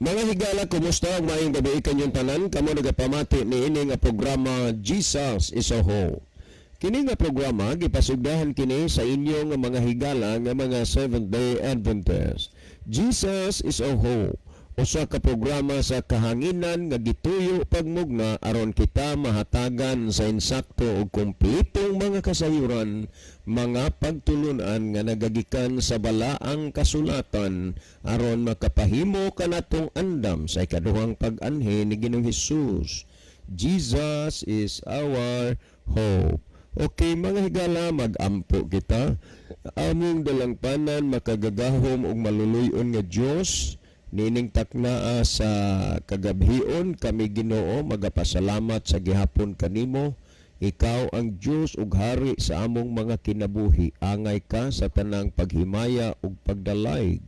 Mga higala, kumusta? Maayong gabii kanyong tanan. Kamo nagapamati niini nga programa, Jesus is a Hope. Kini nga programa gipasugdahan kini sa inyo nga mga higala nga mga Seventh Day Adventist. Jesus is a Hope. Usa ka programa sa kahanginan nga gituyo pagmugna aron kita mahatagan sa insakto ug kumpletong mga kasayuran, mga pagtulunan nga nagagikan sa balaang kasulatan aron makapahimo kanatong andam sa ikaduhang pag-anhi ni Ginoong Hesus. Jesus is our hope. Okay, mga higala, mag-ampo kita. Among dalangpanan, makagagahom ug maluluy-on nga Dios, nining taknaa sa kagabhion kami, Ginoo, magapasalamat sa gihapon kanimo. Ikaw ang Dios ug hari sa among mga kinabuhi. Angay ka sa tanang paghimaya ug pagdalayg.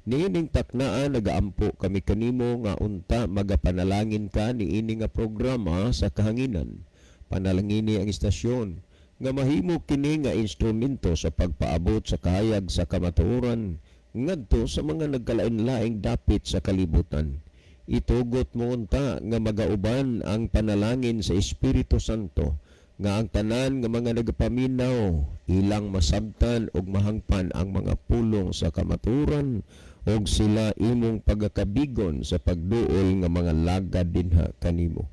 Niining taknaa nagaampo kami kanimo nga unta magapanalangin ka niini nga programa sa kahanginan. Panalangini ang istasyon nga mahimo kini nga instrumento sa pagpaabot sa kahayag sa kamatuoran ngadto sa mga nagkalain-laing dapit sa kalibutan. Itugot mo unta nga magauban ang panalangin sa Espiritu Santo nga ang tanan nga mga nagapaminaw ilang masabtan ug mahangpan ang mga pulong sa kamatuoran ug sila imong pagakabigon sa pagduol nga mga lagad dinha kanimo.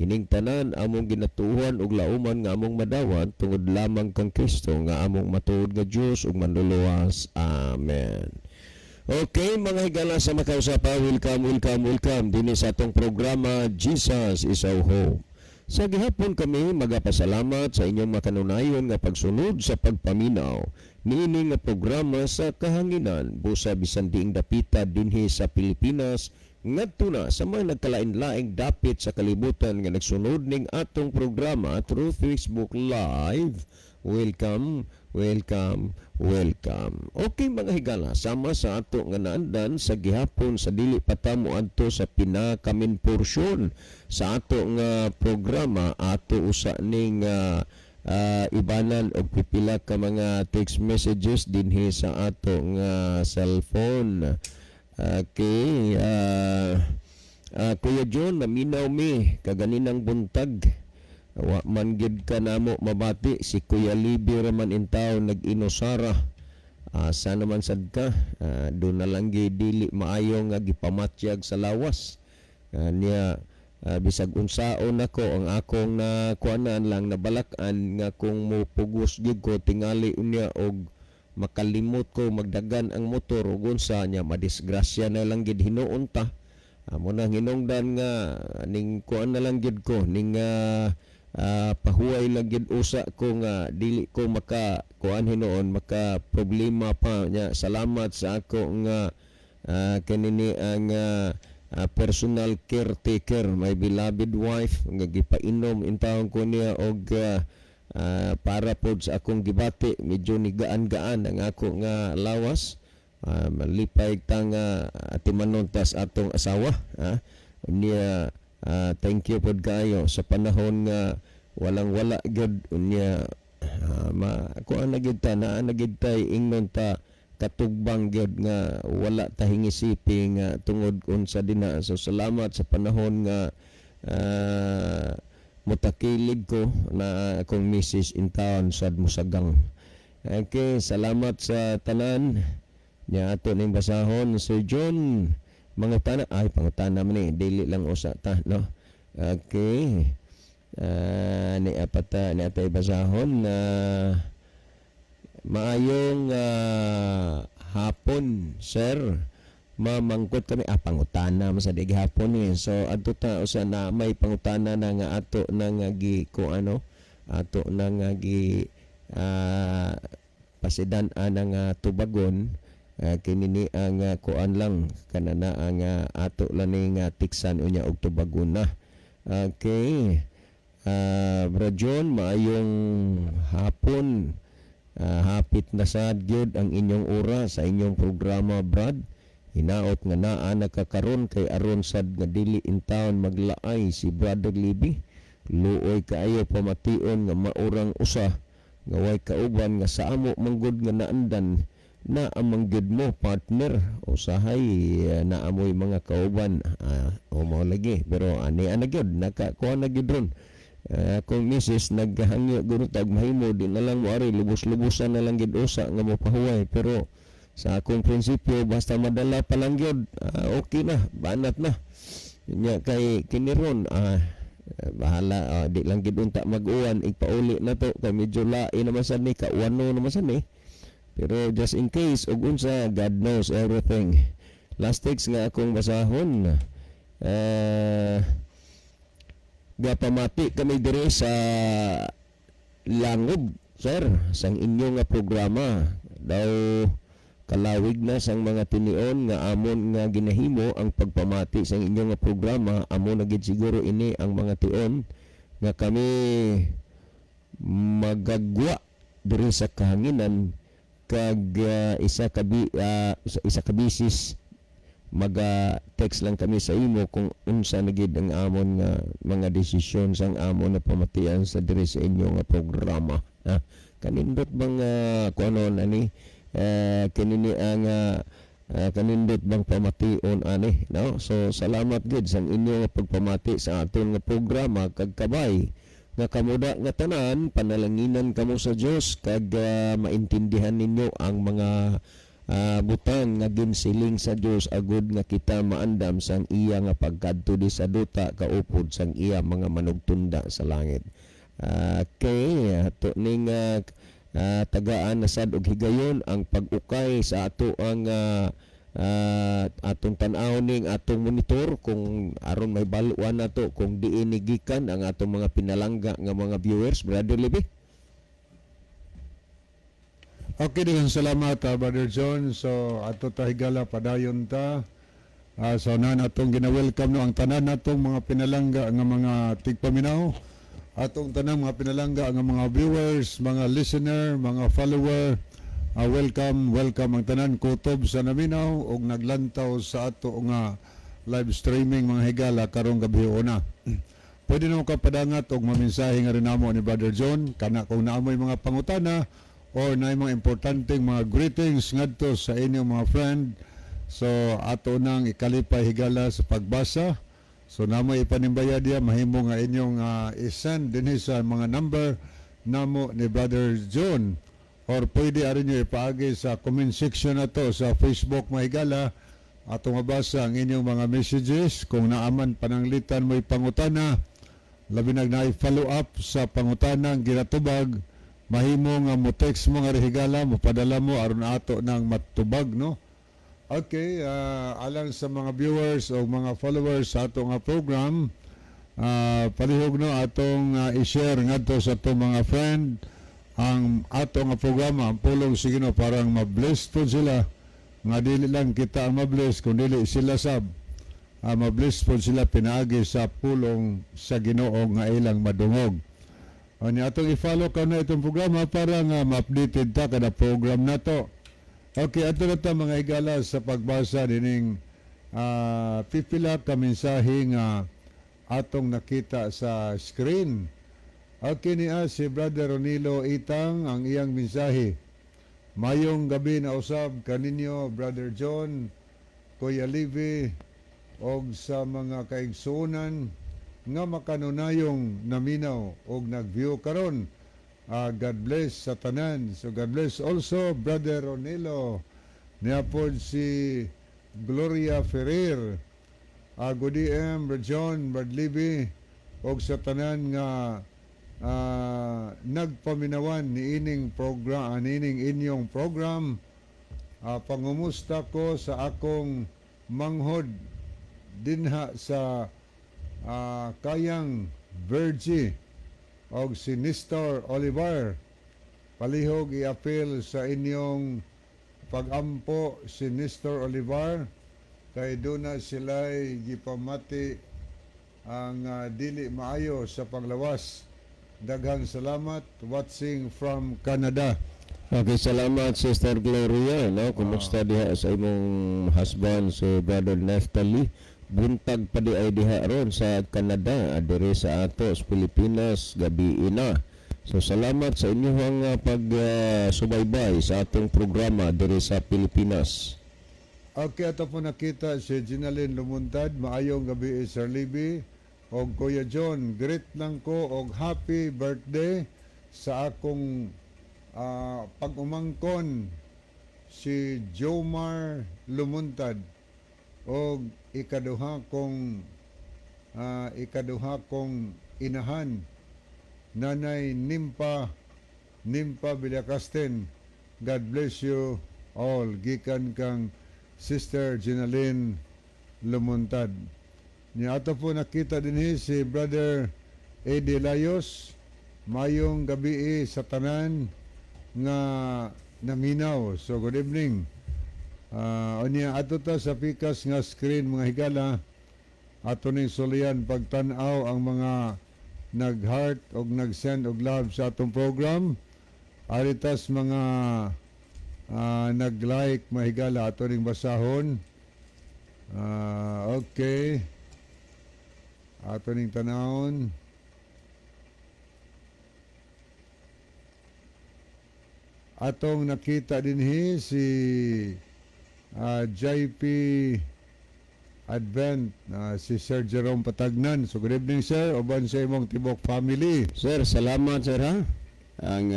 Kining tanan among ginatuohan ug lauman nga among madawat tungod lamang kang Kristo nga among matuod nga Dios ug manluluwas. Amen. Okay, mga higala sa makausapa, welcome, welcome, welcome dinhi sa atong programa, Jesus is our Hope. Sa gihapon kami magapasalamat sa inyong makanunayon nga pagsunod sa pagpaminaw niini nga programa sa kahanginan busa bisan diing dapita dinhi sa Pilipinas ngadto na sa mga nagkalain-laing dapit sa kalibutan nga nagsunod ning atong programa through Facebook Live. Welcome, welcome, welcome. Okay, mga higala, sama sa ato nga naandan sa gihapon, sa dili pa ta moadto sa pinaka-main portion sa ato nga programa, ato usa ning ibanan og pipila ka mga text messages dinhi sa ato nga cellphone. Okay, Kuya John, naminaw mi kaganinang buntag. Wa man gid ka namo mabati, si Kuya Libby ra man intaw nag-inusara. Asa naman sad ka? Doon na lang gid dili maayo nga gipamatyag sa lawas. Niya bisag unsaon nako ang akong na kuanan lang nabalak-an nga kung mo pugos gyud ko tingali unya og makalimot ko magdagan ang motor ug unsa niya, madisgrasya na lang gid hinuon ta. Amo na hinungdan nga ning kuan na lang gid ko ning pahuway lang gid usa ko nga dili ko maka kuan hinuon, maka problema pa nya. Salamat sa ako nga kanini ang personal caretaker, my beloved wife, nga gipainom intawon ko niya og para pod sa akong gibati medyo nigaan-gaan ang ako nga lawas. Malipay ta nga atimanon tas atong asawa, ha? Niya thank you pod kayo sa panahon nga walang wala gyud. Unya ma kuan na gyud ta, naa na gyud tay ingnon ta katugbang gyud nga wala ta hingisipi nga tungod unsa dinha. So salamat sa panahon nga mutakilig ko na akong misis in town sad musagang. Okay, salamat sa tanan. Nya ato ning basahon, Sir John, mangutana, ay, pangutana man ni, dili lang usa ta, no. Okay. Ni apata ni atay basahon na maayong hapon, sir. Mamangkot kami, pangutana man sa hapon ni. So adto ta usa na may pangutana na nga ato na nga gi ko ano, ato na nga gi pasidan ana nga tubagon. Kini ni ang kuan lang kanana ang ato lang ni nga tiksan unya og tubagon na. Okay. Bro John, maayong hapon. Hapit na sad gyud ang inyong oras sa inyong programa, Brad. Hinaot nga naa nakakaron kay aron sad nga dili in town maglaay si Brother Libby. Luoy kaayo pamation nga maurang usa nga way kauban nga sa amo manggod nga naandan. Na amang gyud mo partner, usahay naa moy mga kauban, o mao lagi, pero ani ana gyud nakakuha na gyud ron. Kung misis naghangyo gud tag mahimo di na lang mo ari, lubos-lubosan na lang gid usa nga mopahuway, pero sa akong prinsipyo, basta madala pa lang gyud, okay na, banat na nya, kay kini ron, bahala, di lang gid unta mag-uwan, ipauli na to kay medyo lain naman sad ni, kauwano naman sad ni, pero just in case ug unsa, God knows everything. Last text nga akong basahon, gapamati kami diri sa Langob, sir, sang inyo nga programa daw. Kalawig na sang mga tinion nga amon nga ginahimo ang pagpamati sang inyo nga programa. Amo na gid siguro ini ang mga tion nga kami magagwa diri sa kahanginan kag isa ka bisis maga text lang kami sa imo kung unsa na gid ang amon nga mga desisyon sang amon na pamatian sa diri sa inyo nga programa. Ha, kanindot bang kuanon ani, kinini ang kanindot bang pamation ani, no? So salamat gid sang inyo nga pagpamati sa aton nga programa, kag kabay nga kamuda nga tanan panalanginan kamo sa Dios kag maintindihan ninyo ang mga butang nga ginsiling sa Dios agud nga kita maandam sang iya nga pagkadto di sa duta kaupod sang iya mga manugtunda sa langit. Okay, ato ning tagaan na sad og higayon ang pag-ukay sa ato ang atong tan-aw ning atong monitor kung aron may baluan nato kung diin ni gikan ang atong mga pinalangga nga mga viewers, Brother Libby. Okay, daghang salamat, Brother John. So ato ta, higala, padayon ta. So na atong gina-welcome, no, ang tanan natong mga pinalangga nga mga tigpaminaw. Atong tanang mga pinalangga nga mga viewers, mga listener, mga follower. Welcome, welcome ang tanan kutob sa naminaw og naglantaw sa ato nga live streaming, mga higala, karong gabi una. Pwede na mo kapadangat og maminsahe nga rin namo ni Brother John kana kung naamoy mga pangutana or na mga importanteng mga greetings ngadto sa inyong mga friend. So ato nang ikalipay, higala, sa pagbasa. So namo ipanimbaya diya, mahimo nga inyong i-send dinhi sa mga number namo ni Brother John or pwede arin nyo ipaagi sa comment section na to sa Facebook, mga higala, ato mabasa ang inyong mga messages. Kung naaman pananglitan mo'y pangutana, labi nag naay follow up sa pangutana ang ginatubag, mahimo nga mo text mo nga higala, mo padala mo aron ato nang matubag, no? Okay, alang sa mga viewers o mga followers sa ato nga program, palihog, no, atong i-share ngadto sa atong mga friend ang ato nga programa, ang Pulong sa Ginoo, parang ma-bless po sila, nga dili lang kita ang ma-bless kundi sila sab, ma-bless po sila pinaagi sa pulong sa Ginoo nga ilang madungog. Ani atong i-follow ka na itong programa para nga ma-updated ta kada program na to. Okay, ato na ta, mga higala, sa pagbasa dining pipila ka mensahe nga atong nakita sa screen. Okay, niya si Brother Ronilo Itang, ang iyang mensahe. "Mayong gabi na usab kaninyo, Brother John, Kuya Levi, og sa mga kaigsuonan nga makanunayong naminaw og nag-view karon. God bless sa tanan." So God bless also, Brother Ronilo. Niya pod si Gloria Ferrer. "Good AM, Brother John, Brother Libby, og sa tanan nga nagpaminawan niining program, niining inyong program. Pangumusta ko sa akong manghod dinha sa Kayang Virgie og si Nestor Olivar. Palihog i-appeal sa inyong pagampo si Nestor Olivar kay duna sila'y gipamati ang dili maayo sa panglawas. Daghang salamat, watching from Canada." Okay, salamat, Sister Gloria, no? Kumusta diha sa imong husband, si Brother Neftali? Buntag pa di ay diha ron sa Canada, diri sa ato sa Pilipinas, gabi ina. So salamat sa inyong pag-subaybay sa atong programa diri sa Pilipinas. Okay, ato po nakita si Ginalyn Lumuntad. Maayong gabi, Sir Libby og Kuya John. Greet lang ko og happy birthday sa akong pag-umangkon si Jomar Lumuntad og ikaduha kong inahan, Nanay Nimpa Nimpa Villacasten. God bless you all. Gikan kang Sister Ginalyn Lumuntad. Ni ato po nakita din si Brother Eddie Layos. Mayong gabi sa tanan nga naminaw. So good evening. Unya ato ta sa pikas nga screen, mga higala, ato ning sulian pagtan-aw ang mga nag-heart og nag-send og love sa atong program. Aritas mga nag-like, mga higala, ato ning basahon. Okay. Ato ning tanawon. Atong nakita dinhi si JP Advent, si Sir Jerome Patagnan. So good evening, sir, uban sa imong tibok family. Sir, salamat, sir, ha. Ang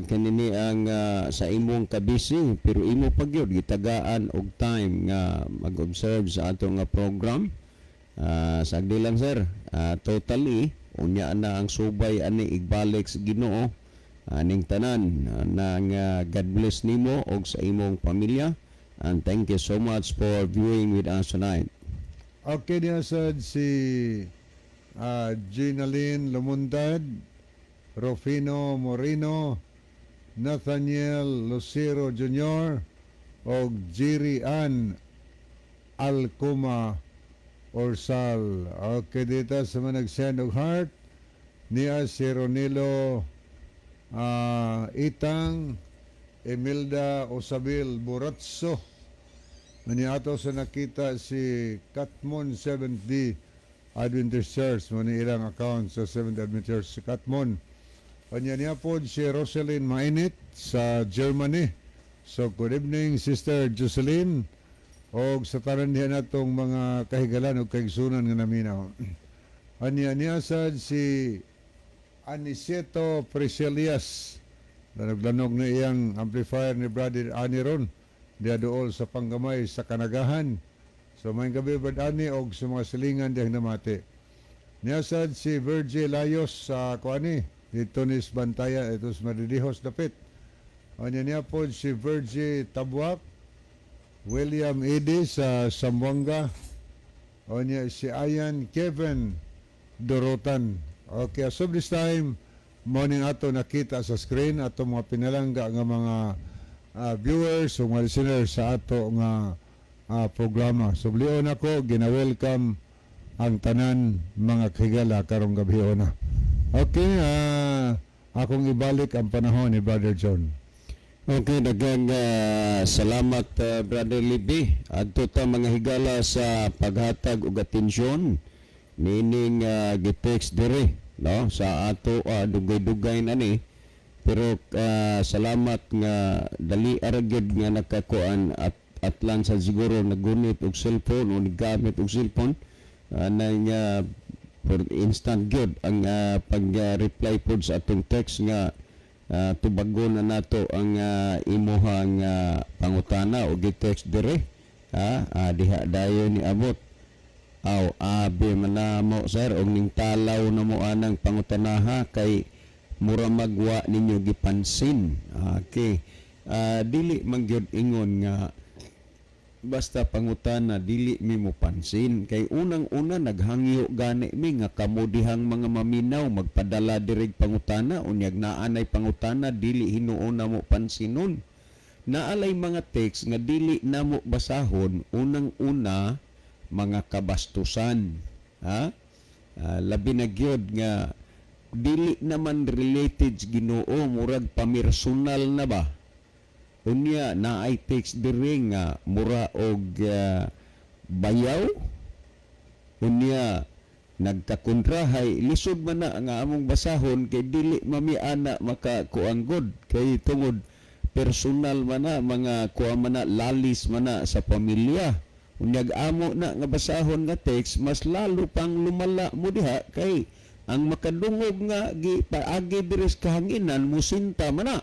kanini ang sa imong kabisi pero imo pagyud gitagaan og time nga mag-observe sa ato nga program. Sagdi lang, sir. Totally unya na ang subay ani igbalik sa Ginoo aning tanan nang God bless nimo og sa imong pamilya and thank you so much for viewing with us tonight. Okay, niya sad si Ginaline Lumuntad, Rufino Moreno, Nathaniel Lucero Jr., og Jiri Ann Alcoma Orsal. Okay, dito sa mga nag-send og heart, niya si Ronilo Itang, Emilda Osabil Buratso. Maniato sa nakita si Katmon 7D Adventist Church, mo ni ilang account sa 7th Adventist Church sa Katmon. Kanya niya po si Roselyn Mainit sa Germany. So good evening, Sister Jocelyn, og sa tanan diha natong mga kahigalan og kaigsunan nga naminaw. Anya niya sad si Aniceto Priscilias. Lanog-lanog na iyang amplifier ni Brother Ani ron. Diya dool sa Panggamay sa Kanagahan. So may gabi, Brad Ani, og sa mga silingan diyang namati. Niya sad si Virgil Layos sa kuani dito ni Bantaya ito sa Madidihos dapit. Anya niya po si Virgie Tabuak, William Ede sa Sambuanga. Onya si Ayan Kevin Dorotan. Okay, so this time, morning ato nakita sa screen ato mga pinalangga nga mga viewers o mga listeners sa ato nga programa. So blion ako, gina-welcome ang tanan mga higala karong gabi na. Okay, akong ibalik ang panahon ni Brother John. Okay, daghang salamat, Brother Libby. Adto ta, mga higala, sa paghatag og atensyon nining gitext dire, no, sa ato dugay-dugay na ni pero salamat nga dali ara gyud nga nakakuan at atlan sa siguro nagunit og cellphone o nigamit og cellphone na nga for instant gyud ang pag-reply pod sa atong text nga tubagon na nato ang imuhang pangutana o gi-text dire ha, diha dayon ni abot. Aw, abi man na mo, sir, og ning talaw na mo anang pangutanaha kay mura magwa ninyo gipansin. Okay, dili man gyud ingon nga basta pangutana dili mi mo pansin kay unang-una naghangyo gani mi nga kamo dihang mga maminaw magpadala dirig pangutana, unyag naa nay pangutana dili hinuon na mo pansinon. Naalay mga text nga dili namo basahon, unang-una mga kabastusan, ha. Labi na gyud nga dili naman related sa Ginoo, murag pamersonal na ba. Unya naay text diri nga mura og bayaw. Unya Nagkakontrahay, lisod man na nga among basahon kay dili mami ana makakuan gud, kay tungod personal man na, mga kuan man na, lalis man na sa pamilya. Unyag amo na nga basahon nga text, mas lalo pang lumala mo diha kay ang makadungog nga gipaagi diri sa kahanginan, musinta man na.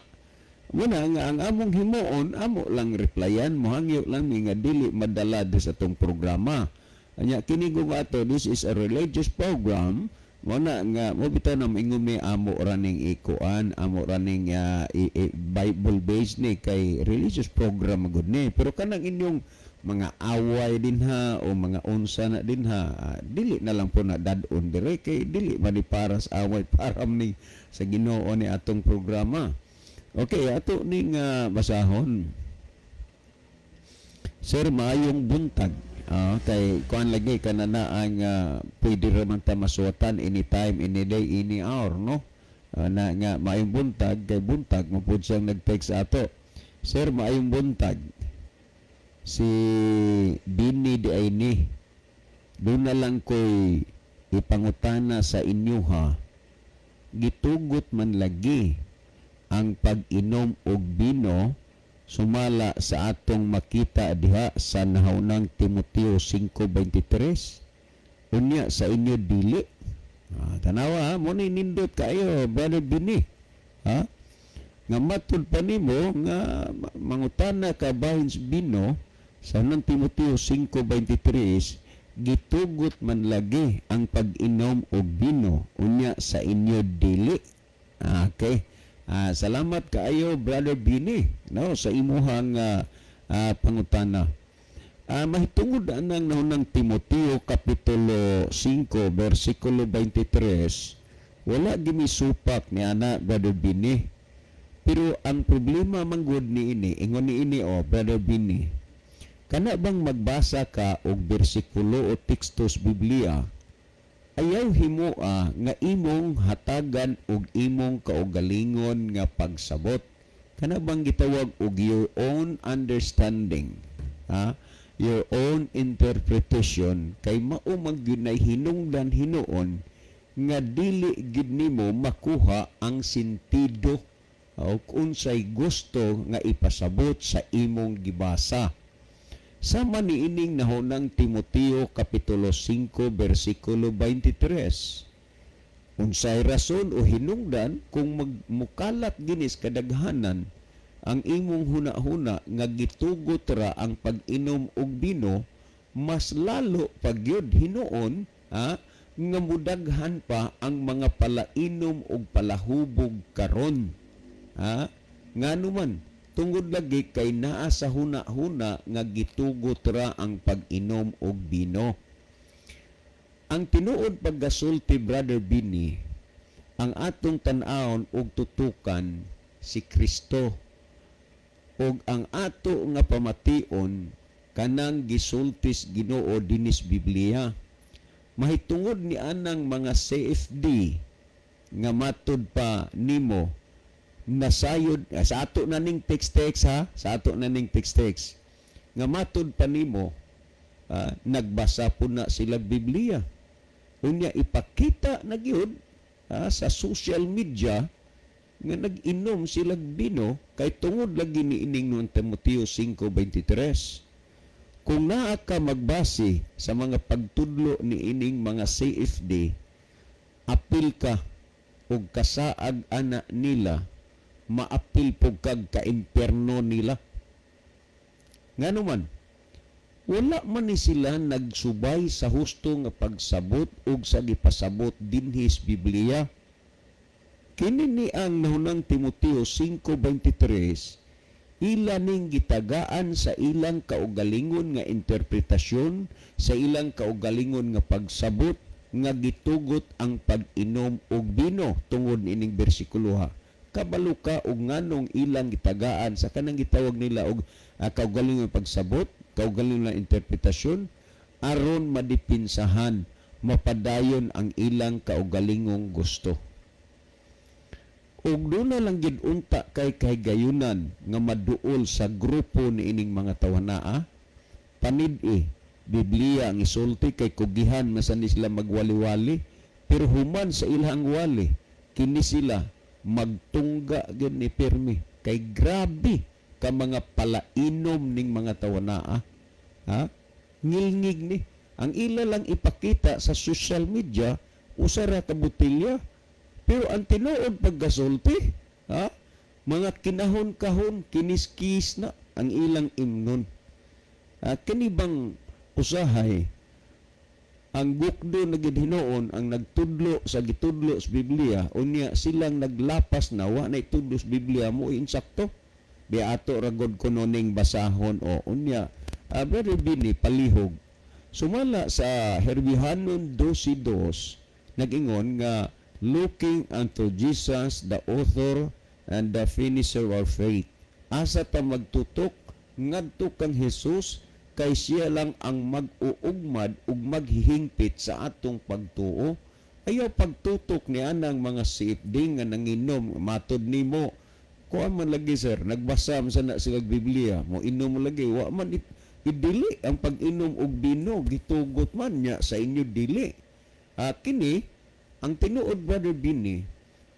Muna nga ang among himuon, amo lang replyan, mohangyo lang mi nga dili madala di sa atong programa. Anya kini kung ato, this is a religious program. Muna nga mo bitaw na moingon mi amo raning ikuan, amo raning Bible based ni kay religious program gud ni. Pero kanang inyong mga away dinha o mga unsa na dinha, dili na lang po na dad-on dire kay dili man ni para sa away, para ni sa Ginoo ni atong programa. Okay, ato ning basahon. Sir, maayong buntag. Kay kuan lagi kana na ang pwede ra man ta masuwatan anytime, any day, any hour, no? Na nga maayong buntag kay buntag mo pud siyang nag-text ato. Sir, maayong buntag. Si Bini di ay ni. Doon na lang ko'y ipangutana sa inyo ha. Gitugot man lagi ang pag-inom og bino sumala sa atong makita diha sa nahunang Timoteo 5:23. Unya sa inyo dili. Tanawa ha, mo ni nindot kayo, Brother Bini, ha, nga matud pa nimo nga mangutana ka bahin sa bino sa unang Timoteo 5:23, gitugot man lagi ang pag-inom og bino, unya sa inyo dili. Okay. Salamat kaayo, Brother Bini, no, sa imuhang pangutana. Mahitungod anang nahunang Timoteo kapitulo 5 bersikulo 23, wala gimi supak ni ana, Brother Bini. Pero ang problema manggod ni ini, ingon ni ini o Brother Bini, kana bang magbasa ka og bersikulo o teksto sa Biblia, ayaw himoa nga imong hatagan og imong kaugalingon nga pagsabot. Kana bang gitawag og your own understanding, ha? Your own interpretation, kay mao man gyud nay hinungdan hinuon nga dili gid nimo makuha ang sentido o unsay gusto nga ipasabot sa imong gibasa. Sama ni ining nahunang Timoteo kapitulo 5 bersikulo 23. Unsay rason o hinungdan kung magmukalat ginis kadaghanan ang imong huna-huna nga gitugot ra ang pag-inom og bino, mas lalo pagyud hinuon, ha, nga mudaghan pa ang mga palainom og palahubog karon, ha? Ngano man? Tungod lagi kay naa sa huna-huna nga gitugot ra ang pag-inom og bino. Ang tinuod paggasulti, Brother Bini, ang atong tan-awon og tutukan si Kristo ug ang ato nga pamation kanang gisultis Ginoo dinis Biblia. Mahitungod ni anang mga CFD nga matud pa nimo nasayod sa ato na ning text-text, ha, sa ato na ning text-text nga matud pa nimo nagbasa po na sila Biblia, unya ipakita na gyud sa social media nga nag-inom sila bino kay tungod lagi ni ining noon Timoteo 5:23. Kung naa ka magbase sa mga pagtudlo ni ining mga CFD, apil ka og kasaag ana nila, maapil pug kag ka-impyerno nila. Ngano man? Wala man ni sila nagsubay sa husto nga pagsabot ug sa gipasabot dinhi sa Biblia. Kini ni ang nahunang Timoteo 5:23, ila ning gitagaan sa ilang kaugalingon nga interpretasyon, sa ilang kaugalingon nga pagsabot nga gitugot ang pag-inom og bino tungod niining bersikulo, ha. Kabalo ka og nganong ilang gitagaan sa kanang gitawag nila og kaugalingon pagsabot, kaugalingon nga interpretasyon, aron madipinsahan, mapadayon ang ilang kaugalingong gusto. Ug doon na lang gid unta kay kahigayunan nga maduol sa grupo ni ining mga tawanaa, panid-i. Biblia ang isulti kay kugihan masan ni sila magwali-wali, pero human sa ilang wali kini sila magtungga gyud ni pirmi kay grabe ka mga palainom ning mga tawanaa, ha. Ngilngig ni ang ila lang ipakita sa social media, usa ra ka botelya, pero ang tinuod pagkasulti, ha, mga kinahon-kahon, kiniskis na ang ilang imnon. Ah, kini bang usahay ang gukdo na gid hinuon ang nagtudlo sa gitudlo sa Biblia, unya silang naglapas na wa na itudlo sa Biblia mo insakto di ato ra gud kuno ning basahon o unya. Brother Bini, palihog sumala sa Hebreohanon 12:2, nag-ingon nga "Looking unto Jesus, the author and the finisher of faith." Asa ta magtutok? Ngadto kang Jesus kay siya lang ang mag-uugmad ug maghihingpit sa atong pagtuo. Ayaw pagtutok ni anang mga CFD nga nanginom, matod nimo. Kuan man lagi, sir, nagbasa man sana sila Biblia, mo inom lagi, wa man idili ang pag-inom og bino, gitugot man niya sa inyo dili. Kini ang tinuod, Brother Bini,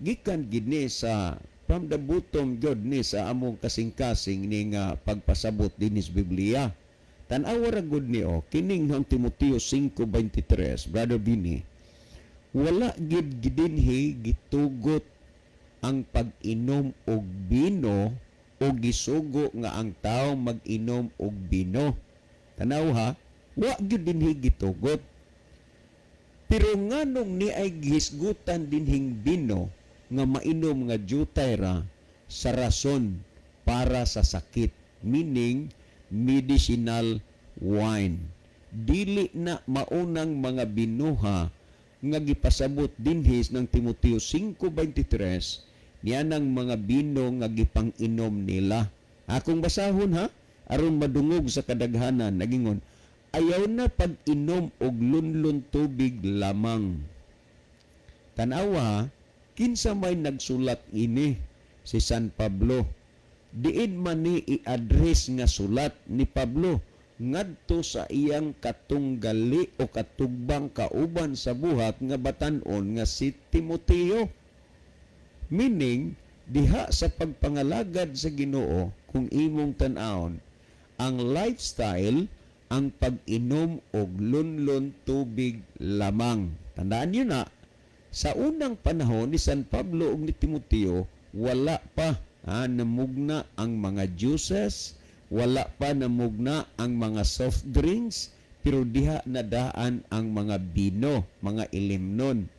gikan gid ni sa from the bottom gyud ni sa among kasing-kasing ni nga pagpasabot dinhi sa Biblia. Tan-awa ra gud ni o kining ang Timoteo 5:23, Brother Bini. Wala gid gidinhi gitugot ang pag-inom og bino o gisugo nga ang tao mag-inom og bino. Tanaw ha, wa gyud dinhi gitugot. Pero nganong ni ay gihisgutan dinhing bino nga mainom nga jutay ra sa rason para sa sakit, meaning medicinal wine? Dili na maunang mga binuha nga gipasabot dinhi ng Timoteo 5:23 niya ng mga bino nga gipang-inom nila. Akong basahon ha, aron madungog sa kadaghanan. Nagingon, "Ayaw na pag-inom og lunlun tubig lamang." Tanawa, kinsa may nagsulat ini? Si San Pablo. Diin man ni i-address nga sulat ni Pablo? Ngadto sa iyang katunggali o katugbang kauban sa buhat nga batan-on nga si Timoteo. Meaning, diha sa pagpangalagad sa Ginoo, kung imong tan-awon, ang lifestyle ang pag-inom og lunlun tubig lamang. Tandaan niyo na, sa unang panahon ni San Pablo ug ni Timoteo, wala pa namugna ang mga juices, wala pa namugna ang mga soft drinks, pero diha nadaan ang mga bino, mga ilimnon.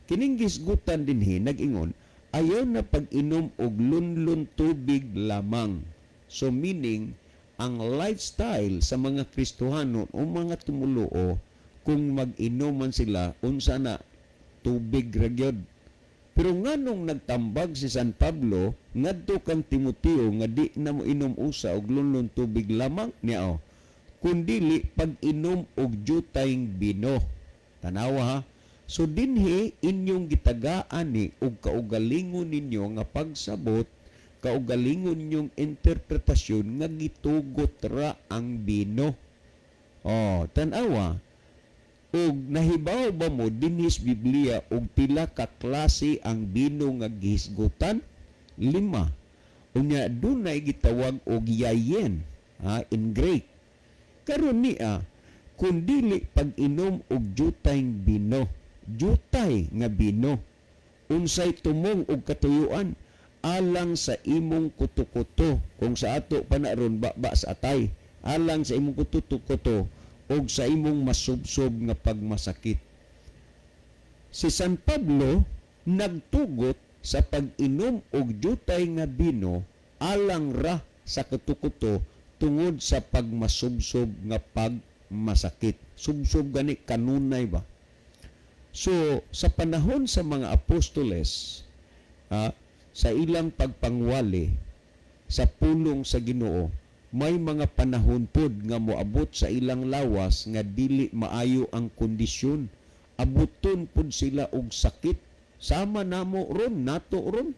Kining gisgutan dinhi nag-ingon, "Ayaw na pag-inom og lunlun tubig lamang." So meaning, ang lifestyle sa mga Kristohano o mga tumuluo, kung mag-inom man sila, unsa na? Tubig ra gyud. Pero nganong nagtambag si San Pablo ngadto kang Timoteo nga di na mo inom usa og lunlun tubig lamang niya o kundili pag-inom og jutayng bino? Tanawa ha. So dinhi inyong gitagaan ni og kaugalingon ninyo nga pagsabot, kaugalingon ninyong interpretasyon nga gitugot ra ang bino. Oh, tanawa. Og nahibaw ba mo dinhi sa Biblia og pila ka klase ang bino nga gihisgutan? Lima. Unya dunay gitawag og yayen, ha, in Greek. Karon niya, kung dili pag-inom og jutayng bino, jutay nga bino, unsay tumong og katuyuan? Alang sa imong kuto-kuto, kung sa ato pa na ron ba sa atay, alang sa imong kuto-kuto og sa imong masubsob nga pagmasakit. Si San Pablo nagtugot sa pag-inom og jutay nga bino alang ra sa kuto-kuto tungod sa pagmasubsob nga pagmasakit. Subsob gani kanunay ba? So, sa panahon sa mga apostoles, sa ilang pagpangwali sa pulong sa Ginoo, may mga panahon pod nga moabot sa ilang lawas nga dili maayo ang kondisyon. Abuton pod sila og sakit. Sama namo ron, nato ron.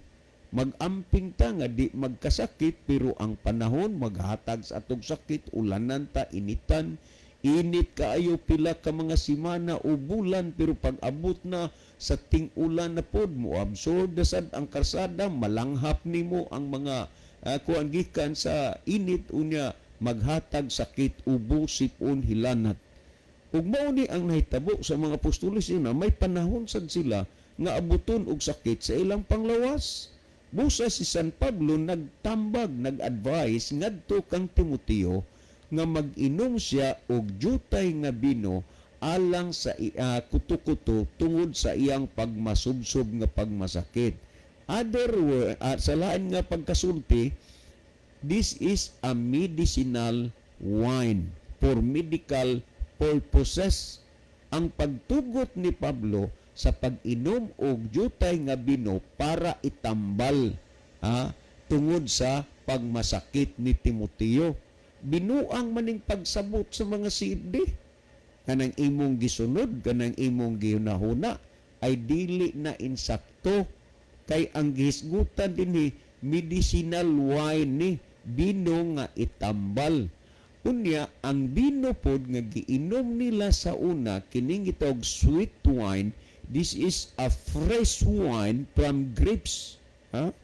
Magamping ta nga di magkasakit, pero ang panahon maghatag sa atong sakit, ulanan ta, initan, Init kaayo pila ka mga semana o bulan, pero pag abot na sa ting-ulan na pod, mo absorb na sad ang karsada, malanghap nimo ang mga kuan gikan sa init, unya maghatag sakit, ubo, sipon, hilanat. Ug mao ni ang nahitabo sa mga apostoles na may panahon sad sila nga abuton og sakit sa ilang panglawas. Busa si San Pablo nagtambag, nag-advise ngadto kang Timoteo nga mag-inom siya og jutay nga bino alang sa kuto-kuto tungod sa iyang pagmasubsob nga pagmasakit. Other word, sa lain nga pagkasulti, this is a medicinal wine for medical purposes. Ang pagtugot ni Pablo sa pag-inom og jutay nga bino para itambal tungod sa pagmasakit ni Timoteo. Binuang maning pagsabot sa mga CFD. Kanang imong gisunod, kanang imong gihunahuna ay dili na insakto, kay ang gihisgutan dinhi medicinal wine ni, bino nga itambal. Unya ang bino pod nga giinom nila sa una, kining gitawag sweet wine, this is a fresh wine from grapes, ha?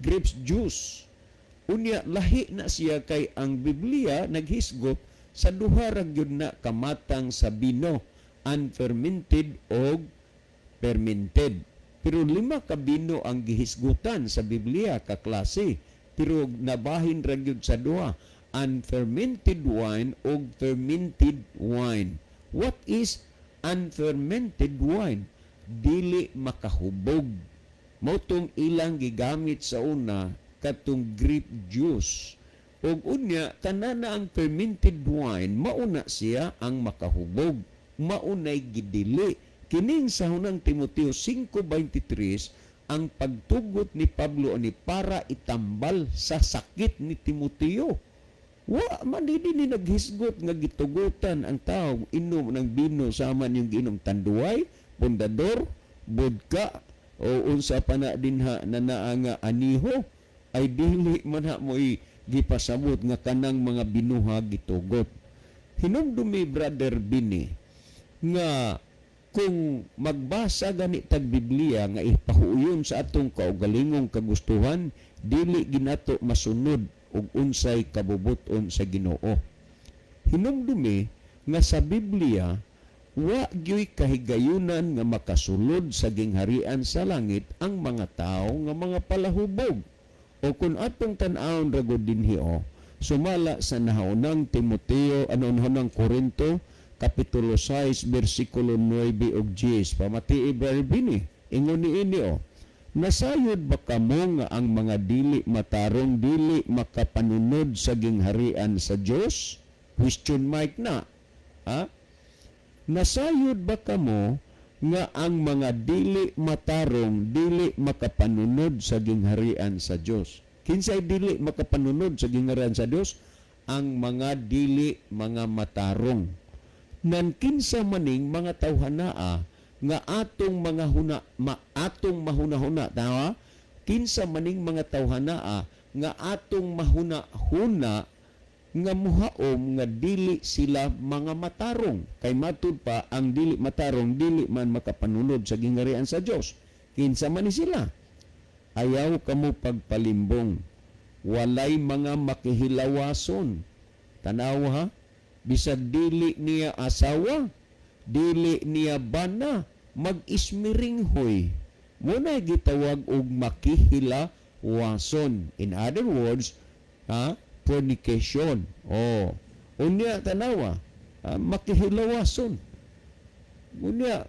Grapes juice. Unya lahi na siya kay ang Biblia naghisgot sa duha ra gyud na kamatang sa bino, unfermented og fermented. Pero lima ka bino ang gihisgutan sa Biblia ka klase, pero nabahin ra gyud sa duha, unfermented wine og fermented wine. What is unfermented wine? Dili makahubog. Mao tong ilang gigamit sa una, katong grape juice. Ug unya kanana ang fermented wine, mauna siya ang makahubog. Maunay gidili. Kining sa Hunang Timoteo 5:23, ang pagtugot ni Pablo ani para itambal sa sakit ni Timoteo. Wa man di ni naghisgot nga gitugutan ang tao inom ng bino sama niyong giinom Tanduay, Pundador, vodka o unsa pa na dinha na naa nga aniho, ay dili man ha mo'y gipasabot nga kanang mga binuha gitugot. Hinumdumi, Brother Bini, nga kung magbasa gani tag Biblia nga ipahuyon sa atong kaugalingong kagustuhan, dili ginato masunod og unsay kabubut-on sa Ginoo. Hinumdumi nga sa Biblia wa gyoy kahigayunan nga makasulod sa gingharian sa langit ang mga tao nga mga palahubog. O kung atong tan-awon ra gud dinhi o sumala sa nahaunang Timoteo, ano, nahaunang Korinto, kapitulo 6, bersikulo 9 ug 10. Pamatii, Brother Bini, ingon niini o: "Nasayod ba kamo nga ang mga dili matarong dili makapanunod sa gingharian sa Dios?" Question mark na. Ha? Nasayod ba kamo nga ang mga dili matarong dili makapanunod sa gingharian sa Dios? Kinsay dili makapanunod sa gingharian sa Dios? Ang mga dili mga matarong. Nan kinsa maning mga tawhanaa nga atong mga huna ma, atong mahuna-huna, tama? Kinsa maning mga tawhanaa nga atong mahuna-huna nga muhaom nga dili sila mga matarong? Kay matud pa ang dili matarong dili man makapanunod sa gingharian sa Dios. Kinsa man ni sila? Ayaw kamo pagpalimbong. Walay mga makihilawason. Tanaw ha, bisag dili niya asawa, dili niya bana, mag-ismiringhoy. Muna gitawag og makihilawason. In other words, ha, fornication. Oh. Unya tanawa, ha, makihilawason. Unya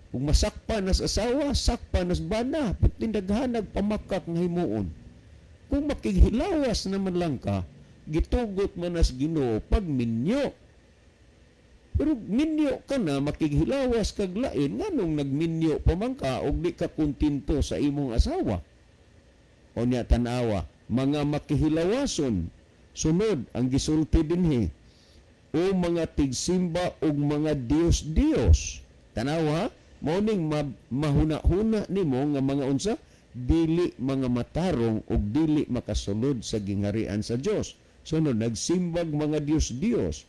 kung masakpa nas asawa, sakpa nas bana, pagtindaghanag pamakak nga himuon. Kung makighilawas naman lang ka, gitugot man nas Ginoo pag minyo. Pero minyo ka na, makighilawas kag lain, nganong nagminyo pa man ka og di ka kontento sa imong asawa? O niya tanawa, mga makihilawason, sunod ang gisulti dinhi, o mga tigsimba og mga Dios-Dios. Tanawa, mao ning mahuna-huna nimo nga mga unsa, dili mga matarong ug dili makasulod sa gingharian sa Dios. Sunod, nagsimbag mga Dios-Dios.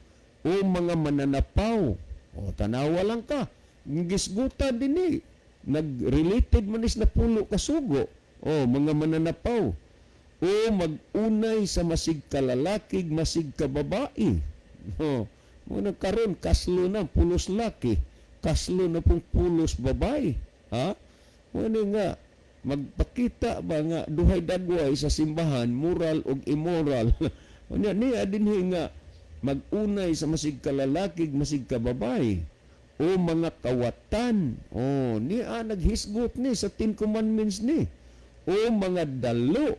O mga mananapaw. O tanawa lang ka. Gisgutan dinhi. Nag-related man is napulo ka sugo. O mga mananapaw. O mag-unay sa masig kalalaki, masig ka babae. O, muna karon kaslo na pulos laki, kaslo na pong pulos babae. Ha? Muna nga magpakita ba nga duhay dagway sa simbahan, moral og immoral. Unya niya dinhi nga mag-unay sa masig kalalaki, masig ka babae o mga kawatan. O niya naghisgot ni sa 10 Commandments ni. O mga dalo.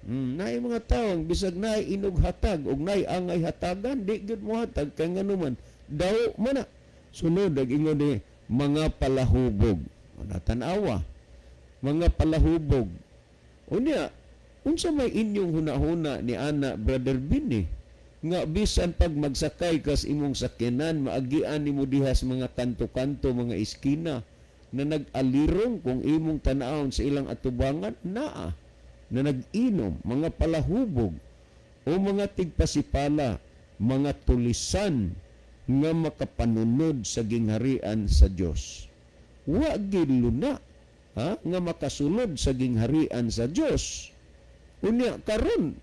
Naay mga tawo bisag naay inog hatag og naay angay hatagan, di gyud mo hatag kay nganuman daw man na. Sunod ag ingon ni mga palahubog. O, natanawa mga palahubog. Unya unsa may inyong hunahuna ni ana, Brother Binny, nga bisan pag magsakay kas imong sakyanan, maagian nimo diha sa mga kanto-kanto, mga iskina na nag-alirong, kung imong tanawon sa ilang atubangan, naa na nag-inom, mga palahubog o mga tigpasipala, mga tulisan nga makapanunod sa gingharian sa Dios? Wa gid luna, ha, nga makasulod sa gingharian sa Dios. Unya karon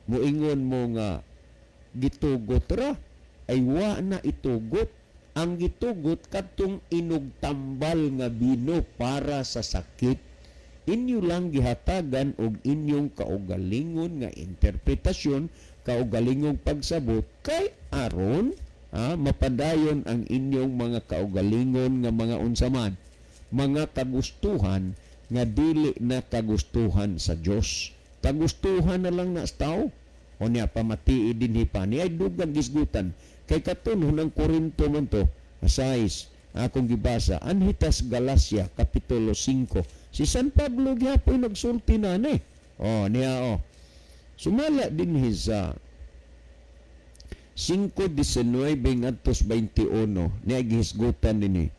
muingon mo nga gitugot ra, ay wa na itugot. Ang gitugot kadtong inugtambal nga bino para sa sakit. Inyo lang gihatagan og inyong kaugalingon nga interpretasyon, kaugalingong pagsabot, kay aron, ha, mapadayon ang inyong mga kaugalingon nga mga unsaman, mga kagustuhan nga dili na kagustuhan sa Dios, kagustuhan na lang na sa tao. O niya pamatii dinhi pa ni ay dugang gisgutan kay katon hunang Korinto man to size akong gibasa. Anhitas Galacia kapitulo 5, si San Pablo gihapon nagsulti na ni. O niya, o sumala dinhi sa 5:19 ngadto 21, niya gihisgutan dinhi: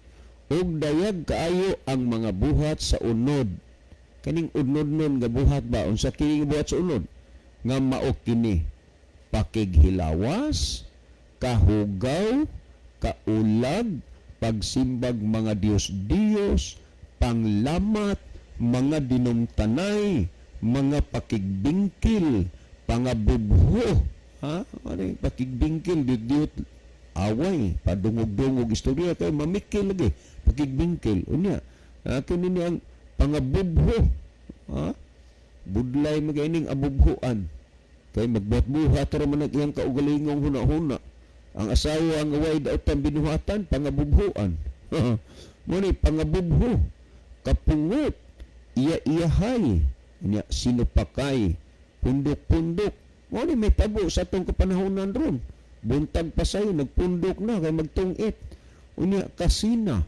"Ug dayag kaayo ang mga buhat sa unod." Kaning unod nun nga buhat ba, unsa kini nga buhat sa unod? Nga mao kini: pakighilawas, kahugaw, kaulag, pagsimbag mga Diyos-Diyos, panglamat, mga dinumtanay, mga pakigbingkil, pangabubho. Ha? Ano yung pakigbingkil? Diyot away, padungog-dungog istorya kay mamikil lagi. Pakigbingkil. Unya, kini ni ang pangabubho. Ha? Budlay magaining abubhuan. Kay magbuhat-buhat ra man ang iyang kaugalingong huna-huna. Ang asawa ang way daotan binuhatan, pangabubhuan. Mo ni pangabubho, kapungot, iya-iyahay, nya sinupakay, pundok-pundok. Mo ni may tabo sa atong kapanahonan ron. Buntag pa sayo, nagpundok na kay magtungit. Unya kasina.